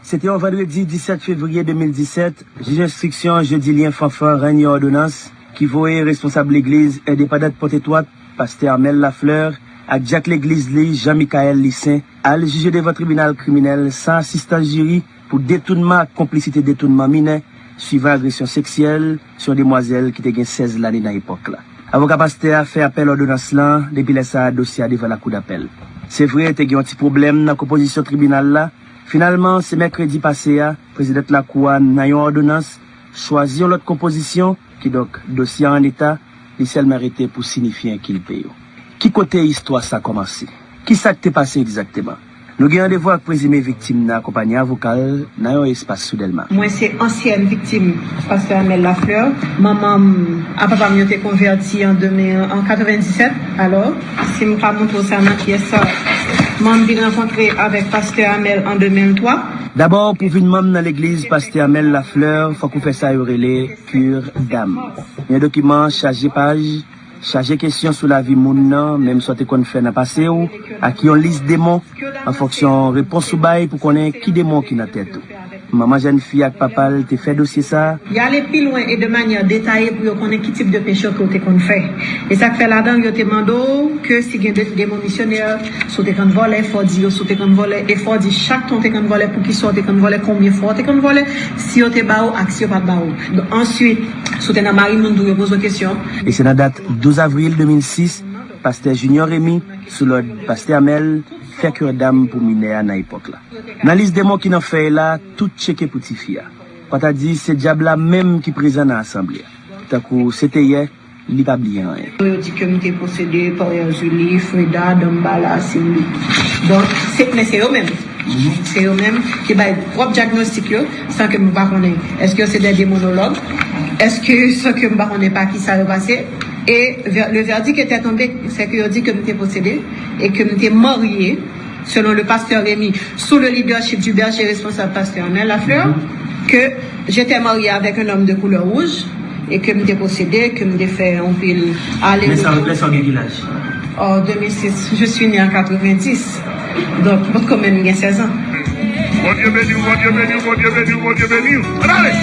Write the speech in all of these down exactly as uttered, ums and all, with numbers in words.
Se te yon vandredi disèt fevriye de mil disèt, jij enstriksyon Jedilyen Fanfan rann yon òdonans ki voye responsab legliz endepandant Pòtetwòt, pastè Amel Lafleur, ak dyak legliz li, Jean Michael Lissaint, al jije devan tribinal kriminèl san asistans jiri pou detounman ak konplisite detounman minè, swivan agresyon seksyèl sou yon demwazèl ki te gen sèz lane nan epòk la. Avoka pastè a fè apèl òdonans lan, depi lè sa a, dosye a devan lakou dapèl. Se vre, te gen yon ti pwoblèm nan konpozisyon tribinal la. Finalman, se mèkredi pase a, prezidant lakou a, nan yon òdonans, chwazi yon lòt konpozisyon, kidonk, dosye a an eta, li sèlman rete pou sinifye enkilpe yo. Ki kote istwa sa kòmanse? Ki sa k te pase egzakteman? Nou gen randevou ak prezime viktim nan akonpaye avoka l nan yon espas sou Dèlma. Mwen se ansyèn viktim pastè Amel Lafleur. Manman m ak papa m yo te konvèti an de mil, an katrevendisèt. Alò, si m ka montre w sa nan pyès sa, manman m vin rankontre avèk pastè Amel an de mil twa. Dabò, pou vin manm nan legliz pastè Amel Lafleur, fòk ou fè sa yo rele cure d'âme. Yon dokiman chaje paj, chaje kesyon sou lavi moun nan, menm sa w te konn fè nan pase w, ak yon lis demon, an fonksyon repons ou bay pou konnen ki demon ki nan tèt ou. Manman jèn fi ak papa l te fè dosye sa a. Y ale pi lwen e de manyè detaye pou yo konnen ki tip de peche ke w te konn fè. E sa k fè ladan yo te mande w ke si gen de, demon misyonè, si w te konn vòlè, fò w di yo si w te konn vòlè, e fò w di chak tan w te konn vòlè, poukisa w te konn vòlè, konbyen fwa w te konn vòlè, si yo te ba w ak si yo pa t ba w. Answit, si w te nan mari moun tou, yo poze w kesyon. E se nan dat douz avril de mil sis, pastè Junior Remy, sou lòd pastè Amel, fè cure d'âme pou minè a nan epòk la. Nan lis demon ki nan fèy la, tout tcheke pou tifi a. Fò ta di se dyab la menm ki prezan nan asanble a. Tankou se te yè, li pa bliye anyen. Yo di ke m te posede pa Erzuli, Freda, Dambala, Simbi. Donk, se, men se yo menm. Se yo menm ki bay pwòp dyagnostik yo, san ke m pa konnen. Èske yo se de demonològ? Èske, san ke m pa konnen pa ki sa yo pase? E vè-, le verdict était tombé, se ke yo di ke m te posede e ke m te marye, selon le pasteur Rémy, sous le leadership du berger responsable, pasteur Arnel Lafleur, que j'étais mariée avec un homme de couleur rouge et que m te posede, ke m te fè anpil ale. Lè sa, lè sa w gen ki laj? En deux mille six, je suis née en quatre-vingt-dix. Donk, mwen kanmenm gen sèz an. Bondye beni w, Bondye beni w, Bondye beni w, Bondye beni w. Ann ale!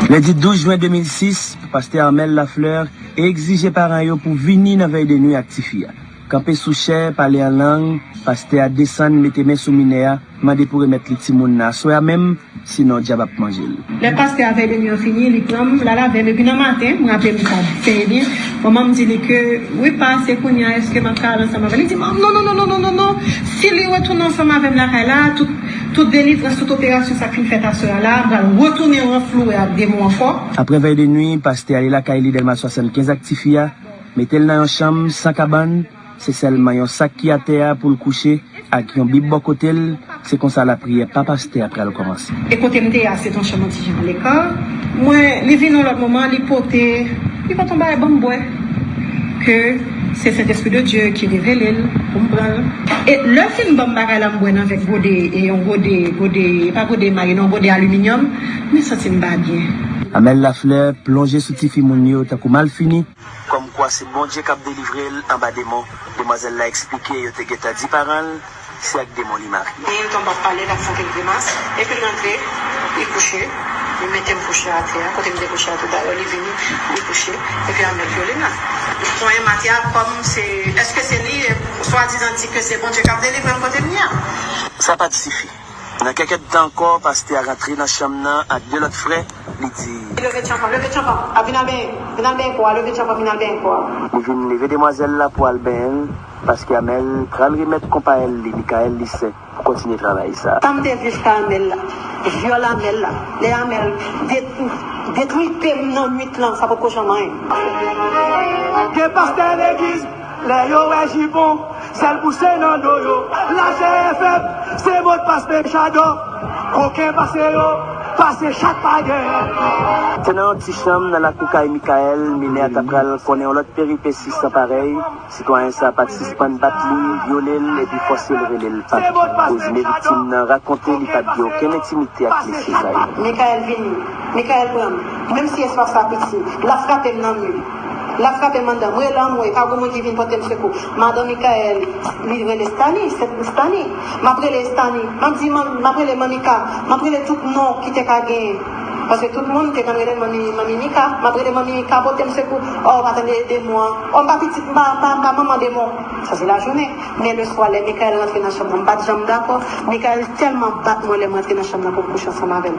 Lendi douz jen de mil sis, pastè Armel Lafleur egzije paran yo pou vini nan vèy de nwi ak tifi a. Kanpe sou chè, pale an lang, pastè a desann, mete men sou minè a, mande pou remèt li timoun nan aswè a menm, sinon dyab ap manje l. Lè pastè a vèy de nwi an fini, li pran m, l al avè m, epi nan maten, m raple m sa trè byen, manman m di li ke, wi pa, se kounye a, èske m ap ka al ansanm avè l? Li di, non, non, non, non, non, non, non, si li retounen ansanm avè m lakay la, tout, tout delivrans, tout operasyon sa k fin fèt aswè a la, m pral retounen ranflouwe ak demon ankò. Apre vèy de nwi, pastè ale lakay li Dèlma swasannkenz ak tifi a, mete l nan yon chanm san kabann, se sèlman yon sak ki atè a pou l kouche, ak yon bib bò kote l, se konsa lapriyè pa pastè a pral kòmanse. E kote m te ye a, se t yon chanm yon ti jan aleka. Mwen, li vin yon lòt moman, li pote, li pote yon bagay ban m bwè. Ke se Sentespri de Dye ki revele l pou m pran l. E lè l fin ban m bagay la, m bwè nan vè gode, e yon gode, gode, e pa gode maye, non, gode aliminyòm, mwen santi m pa byen. Amel Lafleur plonje sou tifi moun yo tankou malfini. Kòmkwa se Bondye k ap delivre l anba demon. Demwazèl la eksplike yo te gentan di paran l se ak demon li marye. Li tonbe ap pale, l ap fè anpil grimas, epi l rantre, li kouche, li mete m kouche atè a, kote m te kouche a tou dayè, li vini, li kouche, epi Amel vyole m la. Li konyen m atè a kòm se, èske se li, swadizan di ke se Bondye k ap delivre m kote m ye a? Sa pa t sifi. Nan kèk èdtan ankò, pastè a rantre nan chanm nan ak de lòt frè, li di. Leve tchanpan, leve tchanpan, a vin al benyen, vin al benyen kò a, leve tchanpan, vin al benyen kò a. Li vin leve demwazèl la pou al benyen l, paske Amel pral remèt konpayèl li, Michael Lissaint, pou kontinye travay sa. Sa m te viv kay Amel la, vyòl Amel la, lè Amel det-, detwi pye m nan nwit lan, sa potko janm anyen. Gen pastè legliz, lè yo wè jipon, sèl pouse nan do yo. Lachè fèb, se modpas pechadò. Koken pase yo, pase chat pa gen. Se nan yon ti chanm nan lakou kay Michael, minè a ta pral konnen yon lòt peripesi san parèy. Sitwayen sa a pa t sispann bat li, vyole l, epi fòse l rele l pap. Prezime viktim nan rakonte li pa t gen okenn entimite ak mesye sa yo. Michael vini, Michael pran m, menm si espas la piti, l ap frape m nan mi. L ap frape m anndan. M rele anmwe, pa gen moun ki vin pote m sekou. Madan Mikaèl, li rele Stani, se Stani. M ap rele Stani. M ap di, man- m ap rele Manmika. M ap rele tout non ki te ka genyen. Paske tout moun te konn rele m Manmi, Manmi Mika. M ap rele Manmi Mika, pote m sekou. Oh, pa tande demon an. Oh, m pa pitit, m pa, m pa, m pa manman demon. Sa se lajounen. Men leswa, lè Mikaèl rantre nan chanm nan, m pa t janm dakò. Mikaèl tèlman bat mwen lè m rantre nan chanm nan pou m kouche ansanm avè l.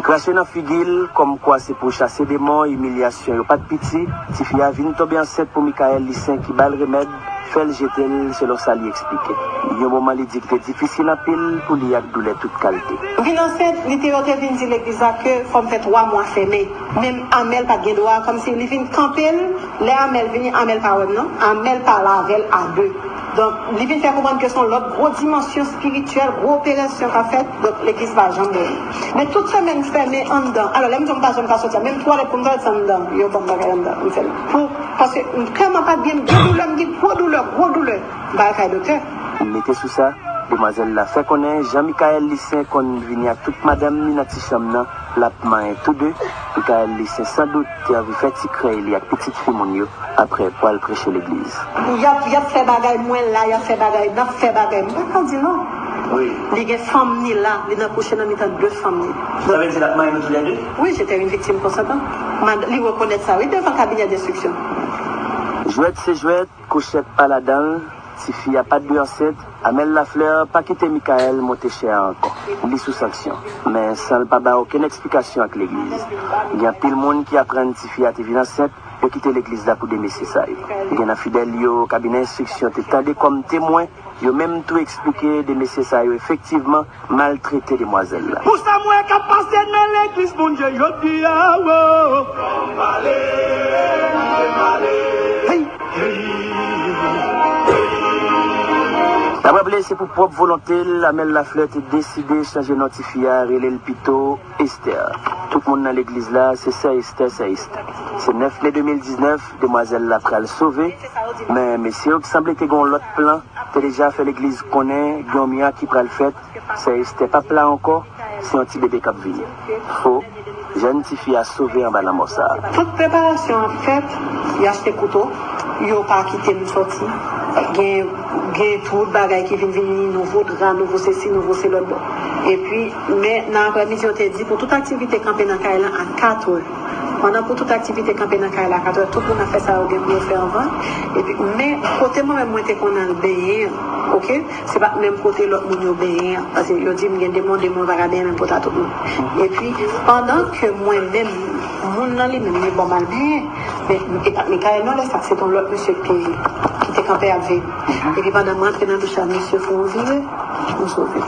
Krache nan figi l, kòmkwa se pou chase demon, imilyasyon yo pa t piti. Tifi a vin tonbe ansent pou Mikaèl Licen ki ba l remèd, fè l jete l, selon sa li eksplike. Yon moman li di ki te difisil anpil pou li ak doulè tout kalte. M vin ansent, li te, yo te vin di legliz la ke fò m fè twa mwa fèmen. Menm Amèl pa t gen dwa, kòmsi li vin kanpe l. Lè Amèl vini, Amèl pa wè m non. Amèl pale avè l a de. Donk, li vin fè konprann ke se yon lòt gwo dimansyon espirityèl, gwo operasyon k ap fèt. Donk, legliz pa janm ouvri. Men tout semèn fèmen anndan. Alò, lè m di w m pa janm ka soti a, menm twalèt pou m twalèt se anndan. Yo ban m bagay anndan, m fè l. Pou, paske m, kè m pa t byen, m gen doulè, m gen gwo doulè, gwo doulè. M pa al kay doktè. Mete sou sa, demwazèl la fè konnen Jean Michael Licen konn vini ak tout madanm li nan ti chanm nan, l ap manyen tou de. Michael Licen sandout te anvi fè ti krèy li ak pitit fi moun yo, apre pou al preche legliz. Y ap, y ap fè bagay, mwen la, y ap fè bagay, n ap fè bagay. M pa ka di non. Wi. Li gen fanm ni la, li nan kouche nan mitan de fanm ni. Sa vle di l ap manyen nou toulède? Wi, j'étais une victime consentante. Mad-, li rekonèt sa, wi, devan kabinè denstriksyon. Jwèt se jwèt, kouchèt pa ladan l, tifi a pa t dwe ansent, Amel Lafleur pa kite Michael monte chè a ankò. Li sou sanksyon. Men san l pa bay okenn eksplikasyon ak legliz. Gen anpil moun ki aprann tifi a te vin ansent, yo kite legliz la pou de mesye sa yo. Gen nan fidèl yo, kabinè enstriksyon te tande kòm temwen, yo menm tou eksplike de mesye sa yo efektivman maltrete demwazèl la. Pou sa m wè k ap pase nan legliz Bondye jodi a, wo. Hey! N ap raple, se pou pwòp volonte l, Amel Lafleur te deside chanje non tifi a, rele l pito Esther. Tout moun nan legliz la, se sè Esther, sè Esther. Se nèf me de mil diznèf, demwazèl la pral sove, men mesye yo ki sanble te gen yon lòt plan, te deja fè legliz konnen gen yon mirak ki pral fèt, sè Esther p ap la ankò, se yon ti bebe k ap vini. Fo, jèn tifi a sove anba lanmò sa a. Tout preparasyon ap fèt, y achte kouto, yo pa kite m sòti. Gen, gen tout bagay ki vin vini, nouvo dra, nouvo sesi, nouvo se lòt bò. Epi, men nan aprèmidi, yo te di pou tout aktivite kanpe nan kay la a katrè. Pandan pou tout aktivite kanpe nan kay la a katrè, tout moun ap fè sa yo gen pou yo fè anvan. Epi, men kote mwen menm mwen te konn al benyen an, oke? Se pa t menm kote lòt moun yo benyen an. Paske yo di m gen demon, demon pa ka benyen menm kot a tout moun. Epi, pandan ke mwen menm, moun nan li menm, li ban m al benyen. Men, e pa t Michael non, lè sa, se t yon lòt mesye ki te, ki te kanpe ap veye m. Epi pandan m rantre nan douch la, mesye fè yon vire, nou sove.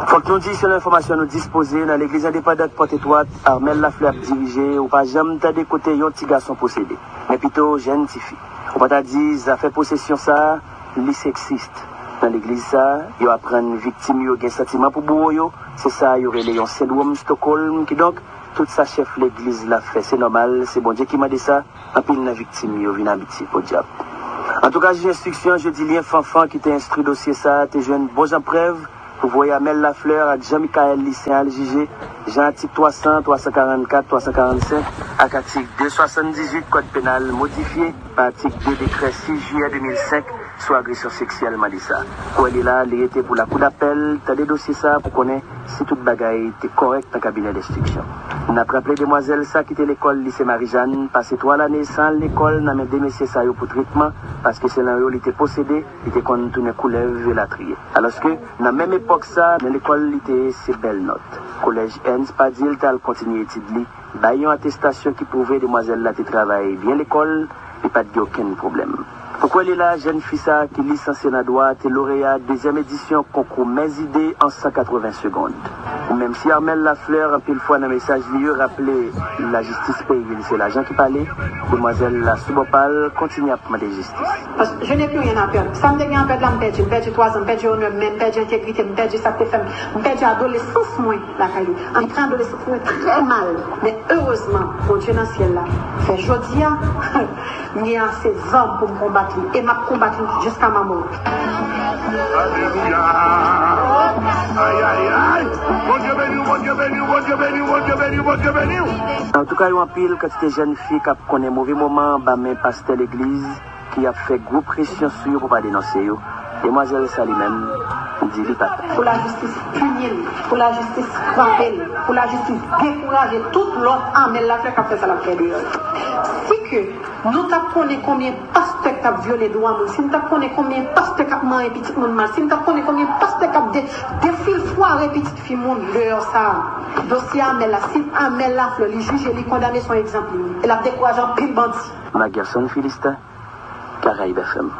Fòk nou di, selon enfòmasyon nou dispoze, nan legliz endepandant Pòt Etwat, Amel Lafleur ap dirije, ou pa janm tande kote yon ti gason posede. Men pito, jèn tifi. Ou pa ta di, zafè posesyon sa a, li seksist. Nan legliz sa a, yo aprann viktim yo gen santiman pou bouwo yo, se sa yo rele yon sendwòm Stockholm. Kidonk, tout sa chèf legliz la fè, se nòmal, se Bondye ki mande sa, anpil nan viktim yo vin abitye, podyab. Antouka, jij enstriksyon Jodilien Fanfan ki te enstwi dosye sa a te jwenn bon jan prèv pou voye Amel Lafleur ak Jean Michael Licen al jije, jan atik twa san, twa san karannkat, twa san karannsenk ak atik de swasanndizuit Kòd Penal modifye pa atik de dekrè sis jiyè de mil senk sou agresyon seksyèl mande sa. Kwè li la, li rete pou lakou dapèl tande dosye sa a pou konnen si tout bagay te kòrèk nan kabinè denstriksyon. N ap raple demwazèl sa kite lekòl Lise Marijàn, pase twa lane san al lekòl nan men de mesye sa yo pou tretman, paske selon yo li te posede, li te konn tounen koulèv, elatriye. Alòske, nan menm epòk sa, nan lekòl li te ye se bèl nòt. Kolèj Ernst Padil t al kontinye etid li, bay yon atestasyon ki pwouve demwazèl la te travay byen lekòl, li pa t gen okenn pwoblèm. Pou kwè li la, jèn fi sa a ki lisansye nan dwa te loreya dezyèm edisyon konkou Mèzide an san katreven segond. Menm si Amel Lafleur, anpil fwa nan mesaj li yo, raple lajistis peyi l se lajan ki pale, demwazèl la sou bò pa l kontinye ap mande jistis. Paske je n'ai plus rien à perdre. Sa m te gen an pèd la, m pèdi. M pèdi twa zan, m pèdi onè m, men m pèdi entegrite m, m pèdi sa k te fè m. M pèdi adolesans mwen lakay li. Li pran adolesans mwen trè mal. Men erezman, Bondye nan syèl la fè jodi a, m gen ase zam pou m konbat li. E m ap konbat li jiska ma mò. Alelouya. Ay, ay, ay. Bondye beni w, Bondye beni w, Bondye Antouka, yo anpil kantite jèn fi k ap konnen move moman anba men pastè legliz ki ap fè gwo presyon sou yo pou pa denonse yo. Demwazèl sa li menm, di li pa pè. Pou lajistis pini l, pou lajistis frape l, pou lajistis dekouraje tout lòt Amèl Laflè k ap fè sa l ap fè deyò. Si ke nou t ap konnen konbyen pastè k t ap vyole dwa moun, si n t ap konnen konbyen pastè k ap manyen pitit moun mal, si n t ap konnen konbyen pastè k ap de, defilfware pitit fi moun deyò sa a, dosye Amèl la, si Amèl Laflè li jije, li kondane, se yon egzanp li ye. E l ap dekouraje anpil bandi. Magerson Philistin, Caraïbes F M.